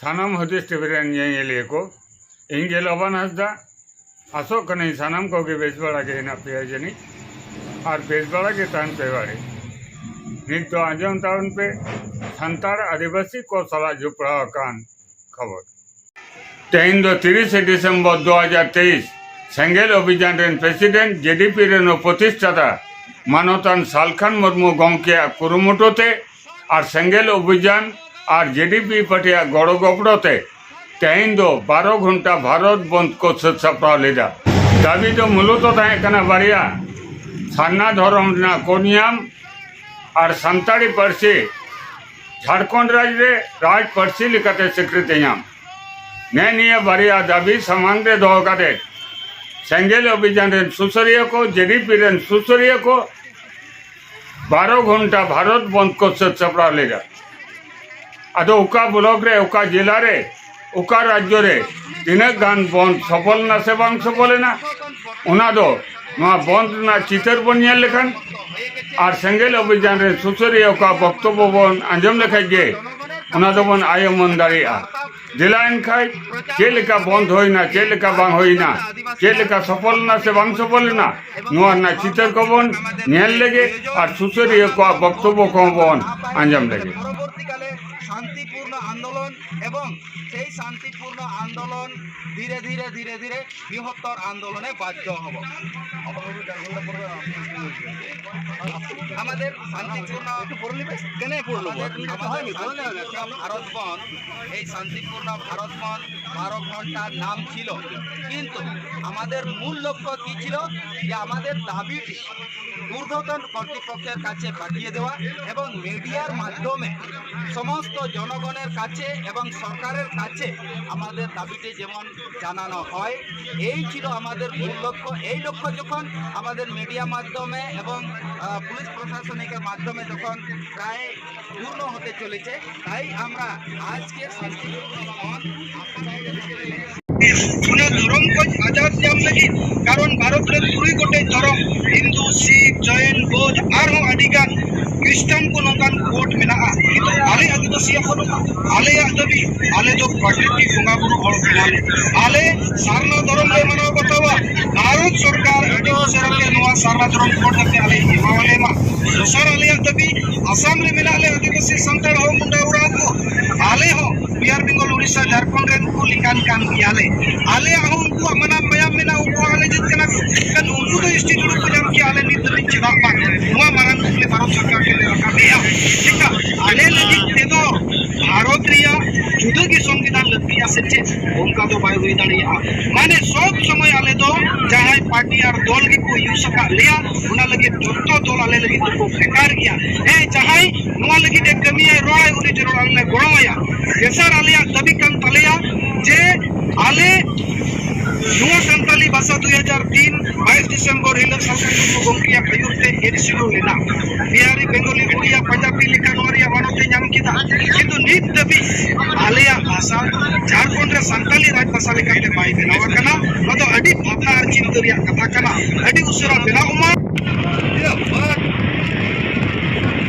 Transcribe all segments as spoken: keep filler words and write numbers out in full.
ᱥᱟᱱᱟᱢ ᱦᱩᱫᱤᱥ ᱴᱤᱵᱷᱤ ᱨᱮᱱ ᱧᱮᱧᱮᱞᱤᱭᱟᱹ ᱠᱚ, ᱤᱧ ᱜᱮ ᱞᱚᱵᱟᱱ ᱦᱟᱸᱥᱫᱟ᱾ ᱟᱥᱚᱜ ᱠᱟᱹᱱᱟᱹᱧ ᱥᱟᱱᱟᱢ ᱠᱚᱜᱮ ᱵᱮᱥ ᱵᱟᱲᱟ ᱜᱮ ᱦᱮᱱᱟᱜ ᱯᱮᱭᱟ ᱡᱟᱹᱱᱤᱡ, ᱟᱨ ᱵᱮᱥ ᱵᱟᱲᱟ ᱜᱮ ᱛᱟᱦᱮᱱ ᱯᱮ ᱵᱟᱲᱮ᱾ ᱱᱤᱛ ᱫᱚ ᱟᱸᱡᱚᱢ ᱛᱟᱵᱚᱱ ᱯᱮ ᱥᱟᱱᱛᱟᱲ ᱟᱹᱫᱤᱵᱟᱹᱥᱤ ᱠᱚ ᱥᱟᱞᱟᱜ ᱡᱚᱯᱲᱟᱣ ᱟᱠᱟᱱ ᱠᱷᱚᱵᱚᱨ᱾ ᱛᱮᱦᱮᱧ ᱫᱚ ᱛᱤᱨᱤᱥᱮ ᱰᱤᱥᱮᱢᱵᱚᱨ ᱫᱩ ᱦᱟᱡᱟᱨ ᱛᱮᱭᱤᱥ, ᱥᱮᱸᱜᱮᱞ ᱚᱵᱷᱤᱡᱟᱱ ᱨᱮᱱ ᱯᱨᱮᱥᱤᱰᱮᱱᱴ, ᱡᱮᱰᱤᱯᱤ ᱨᱮᱱ ᱩᱯᱨᱚᱛᱤᱥᱴᱷᱟᱛᱟ ᱢᱟᱱᱚᱛᱟᱱ ᱥᱟᱞᱠᱷᱟᱱ ᱢᱩᱨᱢᱩ ᱜᱚᱢᱠᱮᱭᱟᱜ ᱠᱩᱨᱩᱢᱩᱴᱩ ᱛᱮ ᱟᱨ ᱥᱮᱸᱜᱮᱞ ᱚᱵᱷᱤᱡᱟᱱ ᱟᱨ ᱡᱮᱰᱤᱯᱤ ᱯᱟᱨᱴᱤᱭᱟᱜ ᱜᱚᱲᱚ ᱜᱚᱯᱚᱲᱚ ᱛᱮ ᱛᱮᱦᱮᱧ ᱫᱚ ᱵᱟᱨᱚ ᱜᱷᱚᱱᱴᱟ ᱵᱷᱟᱨᱚᱛ ᱵᱚᱱᱫ ᱠᱚ ᱥᱟᱹᱛ ᱥᱟᱯᱲᱟᱣ ᱞᱮᱫᱟ᱾ ᱫᱟᱹᱵᱤ ᱫᱚ ᱢᱩᱞᱚᱛᱚ ᱛᱟᱦᱮᱸ ᱠᱟᱱᱟ ᱵᱟᱨᱭᱟ, ᱥᱟᱨᱱᱟ ᱫᱷᱚᱨᱚᱢ ᱨᱮᱱᱟᱜ ᱠᱚ ᱧᱟᱢ ᱟᱨ ᱥᱟᱱᱛᱟᱲᱤ ᱯᱟᱹᱨᱥᱤ ᱡᱷᱟᱲᱠᱷᱚᱸᱰ ᱨᱟᱡᱽ ᱨᱮ ᱨᱟᱡᱽ ᱯᱟᱹᱨᱥᱤ ᱞᱮᱠᱟᱛᱮ ᱥᱤᱠᱨᱤᱛᱤ ᱧᱟᱢ᱾ ᱱᱮᱜ ᱱᱤᱭᱟᱹ ᱵᱟᱨᱭᱟ ᱫᱟᱹᱵᱤ ᱥᱟᱢᱟᱝ ᱨᱮ ᱫᱚᱦᱚ ᱠᱟᱛᱮ ᱥᱮᱸᱜᱮᱞ ᱚᱵᱷᱤᱡᱟᱱ ᱨᱮᱱ ᱥᱩᱥᱟᱹᱨᱤᱭᱟᱹ ᱠᱚ, ᱡᱮᱰᱤᱯᱤ ᱨᱮᱱ ᱥᱩᱥᱟᱹᱨᱤᱭᱟᱹ ᱠᱚ ᱵᱟᱨᱚ ᱜᱷᱚᱱᱴᱟ ᱵᱷᱟᱨᱚᱛ ᱵᱚᱱᱫ ᱠᱚ ᱥᱟᱹᱛ ᱥᱟᱯᱲᱟᱣ ᱞᱮᱫᱟ᱾ ᱟᱫᱚ ᱚᱠᱟ ᱵᱞᱚᱠ ᱨᱮ, ᱚᱠᱟ ᱡᱮᱞᱟ ᱨᱮ, ᱚᱠᱟ ᱨᱟᱡᱽᱡᱚ ᱨᱮ ᱛᱤᱱᱟᱹᱜ ᱜᱟᱱ ᱵᱚᱱᱫ ᱥᱚᱯᱷᱚᱞ ᱮᱱᱟ ᱥᱮ ᱵᱟᱝ ᱥᱚᱯᱷᱚᱞ ᱮᱱᱟ, ᱚᱱᱟ ᱫᱚ ᱱᱚᱣᱟ ᱵᱚᱱᱫ ᱨᱮᱱᱟᱜ ᱪᱤᱛᱟᱹᱨ ᱵᱚᱱ ᱧᱮᱞ ᱞᱮᱠᱷᱟᱱ ᱟᱨ ᱥᱮᱸᱜᱮᱞ ᱚᱵᱷᱤᱡᱟᱱ ᱨᱮ ᱥᱩᱥᱟᱹᱨᱤᱭᱟᱹ ᱚᱠᱟ ᱵᱚᱠᱛᱚᱵᱵᱚ ᱵᱚᱱ ᱟᱸᱡᱚᱢ ᱞᱮᱠᱷᱟᱡ ᱜᱮ ᱚᱱᱟ ᱫᱚᱵᱚᱱ ᱟᱭ ᱩᱢᱟᱹᱱ ᱫᱟᱲᱮᱭᱟᱜᱼᱟ᱾ ᱫᱮᱞᱟ ᱮᱱᱠᱷᱟᱡ ᱪᱮᱫ ᱞᱮᱠᱟ ᱵᱚᱱᱫ ᱦᱩᱭᱱᱟ, ᱪᱮᱫ ᱞᱮᱠᱟ ᱵᱟᱝ ᱦᱩᱭᱱᱟ, ᱪᱮᱫ ᱞᱮᱠᱟ ᱥᱚᱯᱷᱚᱞ ᱮᱱᱟ ᱥᱮ ᱵᱟᱝ ᱥᱚᱯᱷᱚᱞ ᱮᱱᱟ, ᱱᱚᱣᱟ ᱨᱮᱱᱟᱜ ᱪᱤᱛᱟᱹᱨ ᱠᱚᱵᱚᱱ ᱧᱮᱞ ᱞᱮᱜᱮ ᱟᱨ ᱥᱩᱥᱟᱹᱨᱤᱭᱟᱹ ᱠᱚᱣᱟᱜ ᱵᱚᱠᱛᱚᱵᱵᱚ ᱠᱚᱦᱚᱸ ᱵᱚᱱ ᱟᱸᱡᱚᱢ ᱞᱮᱜᱮ᱾ ᱯᱚᱨᱚᱵᱚᱨᱛᱤ ᱠᱟᱞᱮ ᱥᱟᱱᱛᱤᱯᱩᱨᱱᱚ ᱟᱱᱫᱳᱞᱚᱱ ᱮᱵᱚᱝ সেই শান্তিপূর্ণ আন্দোলন ধীরে ধীরে ধীরে ধীরে বৃহত্তর আন্দোলনে বাধ্য হব। আমাদের শান্তিপূর্ণ কেন পড়লো? আমাদের, আমাদের শান্তিপূর্ণ ভারত বন্ধ, এই শান্তিপূর্ণ ভারত বন্ধ বারো ঘন্টার নাম ছিল, কিন্তু আমাদের মূল লক্ষ্য কি ছিল? যে আমাদের দাবিটি ঊর্ধ্বতন কর্তৃপক্ষের কাছে পাঠিয়ে দেওয়া এবং মিডিয়ার মাধ্যমে সমস্ত জনগণের কাছে এবং সরকারের কাছে আমাদের দাবিটি যেমন জানানো হয়, এই ছিল আমাদের মূল লক্ষ্য। এই লক্ষ্য যখন আমাদের মিডিয়া মাধ্যমে এবং আহ, পুলিশ প্রশাসনিকের মাধ্যমে যখন প্রায় পূর্ণ হতে চলেছে, তাই আমরা আজকে শান্তিপূর্ণ বন্ধ আপনাদের শুনে ধর্ম খোঁজ আজাদ জাম ᱞᱟᱹᱜᱤᱫ, ᱠᱟᱨᱚᱱ ᱵᱷᱟᱨᱚᱛ ᱨᱮ ᱛᱩᱨᱩᱭ ᱜᱚᱴᱮᱡ ᱫᱷᱚᱨᱚᱢ, ᱦᱤᱱᱫᱩ, ᱥᱤᱠᱷ, ᱡᱚᱭᱱ, ᱵᱳᱫᱷ ᱟᱨᱦᱚᱸ ᱟᱹᱰᱤ ᱜᱟᱱ ᱠᱷᱨᱤᱥᱴᱟᱱ ᱠᱚ ᱱᱚᱝᱠᱟᱱ ᱠᱳᱰ ᱢᱮᱱᱟᱜᱼᱟ᱾ ᱟᱞᱮ ᱟᱹᱫᱤᱵᱟᱹᱥᱤ ᱟᱞᱮᱭᱟᱜ ᱫᱟᱹᱵᱤ, ᱟᱞᱮ ᱫᱚ ᱯᱨᱟᱠᱨᱤᱛᱤᱠ ᱵᱚᱸᱜᱟ ᱵᱩᱨᱩ ᱦᱚᱲ ᱠᱟᱱᱟᱞᱮ᱾ ᱟᱞᱮ ᱥᱟᱨᱱᱟ ᱫᱷᱚᱨᱚᱢ ᱞᱮ ᱢᱟᱱᱟᱣ ᱵᱟᱛᱟᱣᱟ᱾ ᱵᱷᱟᱨᱚᱛ ᱥᱚᱨᱠᱟᱨ ᱟᱹᱰᱤ ᱩᱥᱟᱹᱨᱟ ᱛᱮ ᱱᱚᱣᱟ ᱥᱟᱨᱱᱟ ᱫᱷᱚᱨᱚᱢ ᱠᱳᱰ ᱠᱟᱛᱮ ᱟᱞᱮ ᱮᱢᱟᱣᱟᱞᱮ ᱢᱟ᱾ ᱫᱚᱥᱟᱨ ᱟᱞᱮᱭᱟᱜ ᱫᱟᱹᱵᱤ, ᱟᱥᱟᱢ ᱨᱮ ᱢᱮᱱᱟᱜ ᱞᱮ ᱟᱹᱫᱤᱵᱟᱹᱥᱤ ᱥᱟᱱᱛᱟᱲ ᱦᱚᱲ ᱢᱩᱱᱰᱟ ᱩᱨᱟᱣ ᱠᱚ, ᱟᱞᱮ ᱦᱚᱸ ᱵᱤᱦᱟᱨ, ᱵᱮᱝᱜᱚᱞ, ᱩᱲᱤᱥᱥᱟ, ᱡᱷᱟᱲᱠᱷᱚᱸᱰ ᱨᱮᱱ ᱠᱚ ᱞᱮᱠᱟᱱ ᱠᱟᱱ ᱜᱮᱭᱟᱞᱮ᱾ ᱟᱞᱮᱭᱟᱜ ᱦᱚᱸ ᱩᱱᱠᱩᱣᱟᱜ ᱢᱟᱱᱟᱣ ᱢᱟᱭᱟᱢ ᱢᱮᱱᱟᱜᱼᱟ, ᱩᱱᱠᱩ ᱦᱚᱸ ᱟᱞᱮ ᱡᱟᱹᱛ ᱠᱟᱱᱟ ᱠᱚ᱾ ᱮᱱᱠᱷᱟᱱ ᱩᱱᱠᱩ ᱫᱚ ᱮᱥ ᱴᱤ ᱫᱩᱲᱩᱵ ᱠᱚ ᱧᱟᱢ ᱠᱮᱭᱟ, ᱟᱞᱮ ᱱᱤᱛ ᱫᱷᱟᱹᱵᱤᱡ ᱪᱮᱫᱟᱜ ᱵᱟᱝ? ᱱᱚᱣᱟ ᱢᱟᱨᱟᱝ ᱠᱩᱠᱞᱤ ᱵᱷᱟᱨᱚᱛ ᱥᱚᱨᱠᱟᱨ ᱴᱷᱮᱱ ᱞᱮ ᱨᱟᱠᱟᱵᱮᱜᱼᱟ᱾ ᱪᱮᱫᱟᱜ ᱟᱞᱮ ᱞᱟᱹᱜᱤᱫ ᱛᱮᱫᱚ ᱵᱷᱟᱨᱚᱛ ᱨᱮᱭᱟᱜ ᱡᱩᱫᱟᱹ ᱜᱮ ᱥᱚᱝᱵᱤᱫᱷᱟᱱ ᱞᱟᱹᱠᱛᱤᱜᱼᱟ ᱥᱮ ᱪᱮᱫ? ᱚᱱᱠᱟ ᱫᱚ ᱵᱟᱭ ᱦᱩᱭ ᱫᱟᱲᱮᱭᱟᱜᱼᱟ᱾ ᱢᱟᱱᱮ ᱥᱚᱵ ᱥᱚᱢᱚᱭ ᱟᱞᱮ ᱫᱚ ᱡᱟᱦᱟᱸᱭ ᱯᱟᱨᱴᱤ ᱟᱨ ᱫᱚᱞ ᱜᱮᱠᱚ ᱤᱭᱩᱡᱽ ᱟᱠᱟᱫ ᱞᱮᱭᱟ, ᱚᱱᱟ ᱞᱟᱹᱜᱤᱫ ᱡᱚᱛᱚ ᱫᱚᱞ ᱟᱞᱮ ᱞᱟᱹᱜᱤᱫ ᱫᱚᱠᱚ ᱵᱮᱠᱟᱨ ᱜᱮᱭᱟ᱾ ᱦᱮᱸ, ᱡᱟᱦᱟᱸᱭ ᱱᱚᱣᱟ ᱞᱟᱹᱜᱤᱫ ᱮ ᱠᱟᱹᱢᱤᱭᱟᱭ, ᱨᱚᱲᱟᱭ, ᱩᱱᱤ ᱡᱟᱹᱨᱩᱲ ᱟᱞᱮ ᱞᱮ ᱜᱚᱲᱚᱣᱟᱭᱟ᱾ ᱛᱮᱥᱟᱨ ᱟᱞᱮᱭᱟᱜ ᱫᱟᱹᱵᱤ ᱠᱟᱱ ᱛᱟᱞᱮᱭᱟ ᱡᱮ ᱟᱞᱮ ᱱᱚᱣᱟ ᱥᱟᱱᱛᱟᱞᱤ ᱵᱷᱟᱥᱟ ᱫᱩᱭ ᱦᱟᱡᱟᱨ ᱛᱤᱱ ᱵᱟᱭᱤᱥ ᱰᱤᱥᱮᱢᱵᱚᱨ ᱦᱤᱞᱳᱜ ᱥᱟᱱᱛᱟᱲ ᱠᱚ ᱜᱚᱢᱠᱮᱭᱟᱜ ᱟᱹᱭᱩᱨ ᱛᱮ ᱮᱰ ᱥᱤᱰᱩᱞ ᱞᱮᱱᱟ᱾ ᱵᱤᱦᱟᱨᱤ, ᱵᱮᱝᱜᱚᱞᱤ, ᱩᱲᱤᱭᱟ, ᱯᱟᱧᱡᱟᱵᱤ ᱞᱮᱠᱟ ᱱᱚᱣᱟ ᱨᱮᱭᱟᱜ ᱢᱟᱱᱚᱛ ᱮ ᱧᱟᱢ ᱠᱮᱫᱟ᱾ ᱠᱤᱱᱛᱩ ᱱᱤᱛ ᱫᱷᱟᱹᱵᱤᱡ ᱟᱞᱮᱭᱟᱜ ᱵᱷᱟᱥᱟ ᱡᱷᱟᱲᱠᱷᱚᱸᱰ ᱨᱮ ᱥᱟᱱᱛᱟᱞᱤ ᱨᱟᱡᱽ ᱵᱷᱟᱥᱟ ᱞᱮᱠᱟᱛᱮ ᱵᱟᱭ ᱵᱮᱱᱟᱣ ᱟᱠᱟᱱᱟ᱾ ᱱᱚᱣᱟ ᱫᱚ ᱟᱹᱰᱤ ᱵᱷᱟᱵᱽᱱᱟ ᱟᱨ ᱪᱤᱱᱛᱟᱹ ᱨᱮᱭᱟᱜ ᱠᱟᱛᱷᱟ ᱠᱟᱱᱟ᱾ ᱟᱹᱰᱤ ᱩᱥᱟᱹᱨᱟ ᱵᱮᱱᱟᱣ ᱢᱟ᱾ ᱡᱤᱱᱫᱟᱵᱟᱫ᱾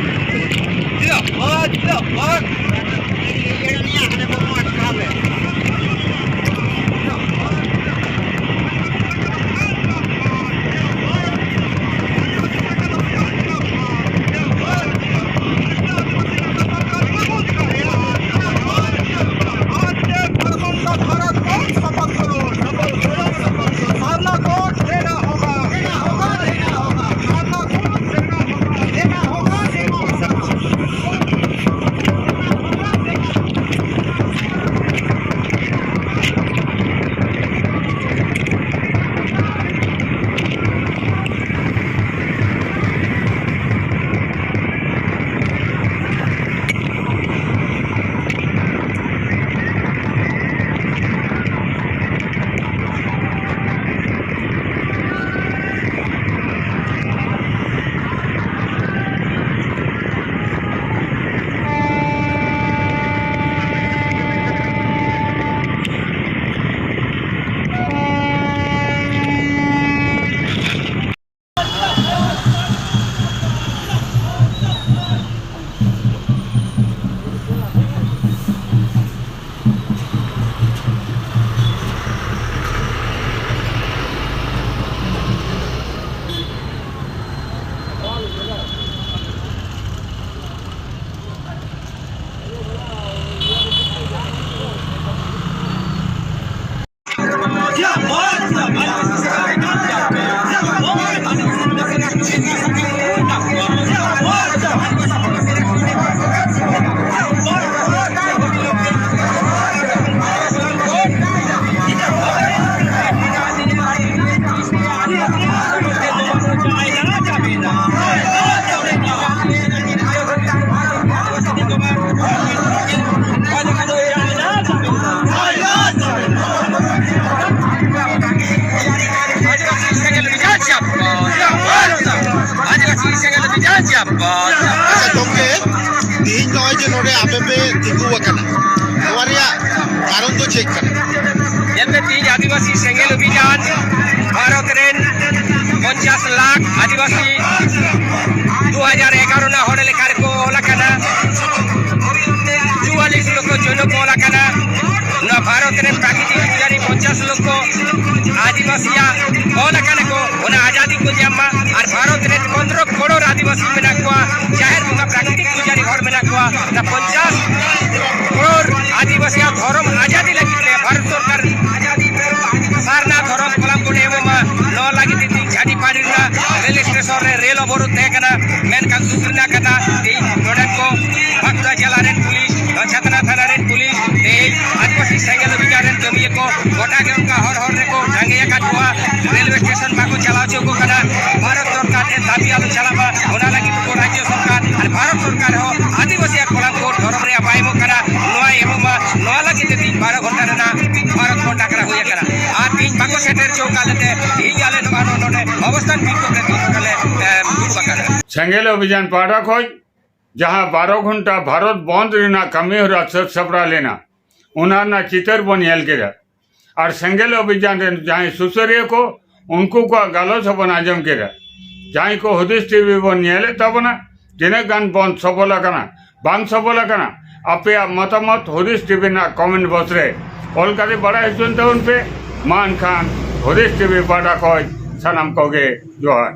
ᱡᱤᱱᱫᱟᱵᱟᱫ, ᱡᱤᱱᱫᱟᱵᱟᱫ᱾ ᱟᱪᱪᱷᱟ ᱜᱚᱢᱠᱮ, ᱛᱮᱦᱮᱧ ᱱᱚᱜᱼᱚᱭ ᱡᱮ ᱱᱚᱰᱮ ᱟᱯᱮ ᱯᱮ ᱛᱤᱸᱜᱩ ᱟᱠᱟᱱᱟ, ᱱᱚᱣᱟ ᱨᱮᱭᱟᱜ ᱠᱟᱨᱚᱱ ᱫᱚ ᱪᱮᱫ ᱠᱟᱱᱟ? ᱧᱮᱞ ᱯᱮ, ᱛᱮᱦᱮᱧ ᱟᱹᱫᱤᱵᱟᱹᱥᱤ ᱥᱮᱸᱜᱮᱞ ᱚᱵᱷᱤᱡᱟᱱ ᱵᱷᱟᱨᱚᱛ ᱨᱮᱱ ᱯᱚᱧᱪᱟᱥ ᱞᱟᱠᱷ ᱟᱹᱫᱤᱵᱟᱹᱥᱤ ᱫᱩ ᱦᱟᱡᱟᱨ ᱮᱜᱟᱨᱚ ᱨᱮᱱᱟᱜ ᱦᱚᱲ ᱞᱮᱠᱷᱟ ᱨᱮᱠᱚ ᱚᱞ ᱟᱠᱟᱱᱟ᱾ ᱪᱩᱣᱟᱞᱤᱥ ᱞᱚᱠᱷᱚ ᱡᱚᱱᱚ ᱠᱚ ᱚᱞ ᱟᱠᱟᱱᱟ᱾ ᱱᱚᱣᱟ ᱵᱷᱟᱨᱚᱛ ᱨᱮᱱ ᱯᱨᱟᱠᱨᱤᱛᱤᱠ ᱯᱩᱡᱟᱨᱤ ᱯᱚᱧᱪᱟᱥ ᱞᱚᱠᱷᱚ ᱟᱹᱫᱤᱵᱟᱹᱥᱤᱭᱟᱜ ᱚᱞ ᱟᱠᱟᱱᱟ ᱠᱚ, ᱚᱱᱟ ᱟᱡᱟᱫᱤ ᱠᱚ ᱧᱟᱢ ᱢᱟ᱾ ᱟᱨ ᱵᱷᱟᱨᱚᱛ ᱨᱮᱱ ᱯᱚᱱᱫᱽᱨᱚ ᱠᱨᱳᱲ ᱟᱹᱫᱤᱵᱟᱹᱥᱤ ᱢᱮᱱᱟᱜ ᱠᱚᱣᱟ, ᱡᱟᱦᱮᱨ ᱵᱚᱸᱜᱟ ᱯᱨᱟᱠᱨᱤᱛᱤᱠ ᱯᱩᱡᱟᱨᱤ ᱦᱚᱲ ᱢᱮᱱᱟᱜ ᱠᱚᱣᱟ᱾ ᱚᱱᱟ ᱯᱚᱧᱪᱟᱥ ᱠᱨᱳᱲ ᱟᱹᱫᱤᱵᱟᱹᱥᱤᱭᱟᱜ ᱫᱷᱚᱨᱚᱢ ᱟᱡᱟᱫᱤ ᱞᱟᱹᱜᱤᱫ ᱛᱮ ᱵᱷᱟᱨᱚᱛ ᱥᱚᱨᱠᱟᱨ ᱥᱟᱨᱱᱟ ᱫᱷᱚᱨᱚᱢ ᱠᱚᱞᱟᱢ ᱵᱚᱱ ᱮᱢᱚᱜ ᱢᱟ᱾ ᱱᱚᱣᱟ ᱞᱟᱹᱜᱤᱫ ᱛᱮ ᱛᱮᱦᱮᱧ ᱡᱷᱟᱹᱰᱤᱯᱟᱹᱲᱤ ᱨᱮᱱᱟᱜ ᱨᱮᱞ ᱥᱴᱮᱥᱚᱱ ᱨᱮ ᱨᱮᱞ ᱚᱵᱚᱨᱳᱫᱷ ᱛᱟᱦᱮᱸ ᱠᱟᱱᱟ᱾ ᱢᱮᱱᱠᱷᱟᱱ ᱫᱩᱠ ᱨᱮᱱᱟᱜ ᱠᱟᱛᱷᱟ, ᱛᱮᱦᱮᱧ ᱱᱚᱰᱮ ᱠᱚ ᱵᱷᱟᱜᱽᱫᱟ ᱡᱮᱞᱟ ᱨᱮᱱ ᱯᱩᱞᱤᱥ, ᱱᱚᱣᱟ ᱪᱷᱟᱛᱱᱟ ᱛᱷᱟᱱᱟ ᱨᱮᱱ ᱯᱩᱞᱤᱥ, ᱛᱮᱦᱮᱧ ᱟᱹᱫᱤᱵᱟᱹᱥᱤ ᱥᱮᱸᱜᱮᱞ ᱚᱵᱷᱤᱡᱟᱱ ᱨᱮᱱ ᱠᱟᱹᱢᱤᱭᱟᱹ ᱠᱚ ᱜᱚᱴᱟ ᱜᱮ ᱚᱱᱠᱟ ᱦᱚᱨ ᱦᱚᱨ ᱨᱮᱠᱚ ᱡᱟᱸᱜᱮ ᱟᱠᱟᱫ ᱠᱚᱣᱟ᱾ ᱨᱮᱞᱣᱮ ᱥᱴᱮᱥᱚᱱ ᱵᱟᱠᱚ ᱪᱟᱞᱟᱣ ᱦᱚᱪᱚ ᱟᱠᱚ ᱠᱟᱱᱟ᱾ ᱵᱷᱟᱨᱚᱛ ᱥᱚᱨᱠᱟᱨ ᱴᱷᱮᱱ ᱫᱟᱹᱵᱤ ᱟᱞᱚ ᱪᱟᱞᱟᱜ ᱢᱟ, ᱚᱱᱟ ᱞᱟᱹᱜᱤᱫ ᱩᱱᱠᱩ ᱨᱟᱡᱽᱡᱚ ᱥᱚᱨᱠᱟᱨ ᱟᱨ ᱵᱷᱟᱨᱚᱛ ᱥᱚᱨᱠᱟᱨ ᱦᱚᱸ ᱟᱹᱫᱤᱵᱟᱹᱥᱤᱭᱟᱜ ᱠᱚᱲᱟᱢ ᱠᱳᱰ ᱫᱷᱚᱨᱚᱢ ᱨᱮᱭᱟᱜ ᱵᱟᱭ ᱮᱢᱚᱜ ᱠᱟᱱᱟ, ᱱᱚᱣᱟ ᱮᱢᱚᱜ ᱢᱟ, ᱱᱚᱣᱟ ᱞᱟᱹᱜᱤᱫ ᱛᱮ ᱛᱮᱦᱮᱧ ᱵᱟᱨᱚ ᱜᱷᱚᱱᱴᱟ ᱨᱮᱱᱟᱜ ᱵᱷᱟᱨᱚᱛ ᱵᱚᱱᱫᱷ ᱰᱟᱠᱨᱟ ᱦᱩᱭ ᱟᱠᱟᱱᱟ᱾ ᱟᱨ ᱛᱮᱦᱮᱧ ᱵᱟᱠᱚ ᱥᱮᱴᱮᱨ ᱦᱚᱪᱚ ᱟᱠᱟᱫ ᱞᱮᱛᱮ ᱛᱮᱦᱮᱧ ᱟᱞᱮ ᱱᱚᱣᱟ ᱱᱚᱰᱮ ᱚᱵᱚᱥᱛᱷᱟᱱ ᱵᱤᱠᱷᱳᱵ ᱨᱮ ᱛᱮᱦᱮᱧ ᱱᱚᱰᱮ ᱞᱮ, ᱮ, ᱫᱩᱲᱩᱵ ᱟᱠᱟᱱᱟ᱾ ᱥᱮᱸᱜᱮᱞ ᱚᱵᱷᱤᱡᱟᱱ ᱯᱟᱦᱴᱟ ᱠᱷᱚᱱ ᱡᱟᱦᱟᱸ ᱵᱟᱨᱚ ᱜᱷᱚᱱᱴᱟ ᱵᱷᱟᱨᱚᱛ ᱵᱚᱱᱫᱷ ᱨᱮᱱᱟᱜ ᱠᱟᱹᱢᱤ ᱦᱚᱨᱟ ᱥᱟᱹᱛ ᱥᱟᱯᱲᱟᱣ ᱞᱮᱱᱟ, ᱚᱱᱟ ᱨᱮᱱᱟᱜ ᱪᱤᱛᱟᱹᱨ ᱵᱚᱱ ᱧᱮᱞ ᱠᱮᱫᱟ᱾ ᱟᱨ ᱥᱮᱸᱜᱮᱞ ᱚᱵᱷᱤᱡᱟᱱ ᱨᱮᱱ ᱡᱟᱦᱟᱸᱭ ᱥᱩᱥᱟᱹᱨᱤᱭᱟᱹ ᱠᱚ, ᱩᱱᱠᱩ ᱠᱚᱣᱟᱜ ᱜᱟᱞᱚᱪ ᱦᱚᱸᱵᱚᱱ ᱟᱸᱡᱚᱢ ᱠᱮᱫᱟ᱾ ᱡᱟᱦᱟᱸᱭ ᱠᱚ ᱦᱩᱫᱤᱥ ᱴᱤᱵᱷᱤ ᱵᱚᱱ ᱧᱮᱞᱮᱫ ᱛᱟᱵᱚᱱᱟ, ᱛᱤᱱᱟᱹᱜ ᱜᱟᱱ ᱵᱚᱱ ᱥᱚᱵᱚᱞ ᱟᱠᱟᱱᱟ, ᱵᱟᱝ ᱥᱚᱵᱚᱞ ᱟᱠᱟᱱᱟ, ᱟᱯᱮᱭᱟᱜ ᱢᱚᱛᱟᱢᱚᱛ ᱦᱩᱫᱤᱥ ᱴᱤᱵᱷᱤ ᱨᱮᱱᱟᱜ ᱠᱚᱢᱮᱱᱴ ᱵᱚᱠᱥ ᱨᱮ ᱚᱞ ᱠᱟᱛᱮ ᱵᱟᱲᱟᱭ ᱦᱚᱪᱚᱧ ᱛᱟᱵᱚᱱ ᱯᱮ᱾ ᱢᱟ ᱮᱱᱠᱷᱟᱱ ᱦᱩᱫᱤᱥ ᱴᱤᱵᱷᱤ ᱯᱟᱦᱴᱟ ᱠᱷᱚᱱ ᱥᱟᱱᱟᱢ ᱠᱚᱜᱮ ᱡᱚᱦᱟᱨ᱾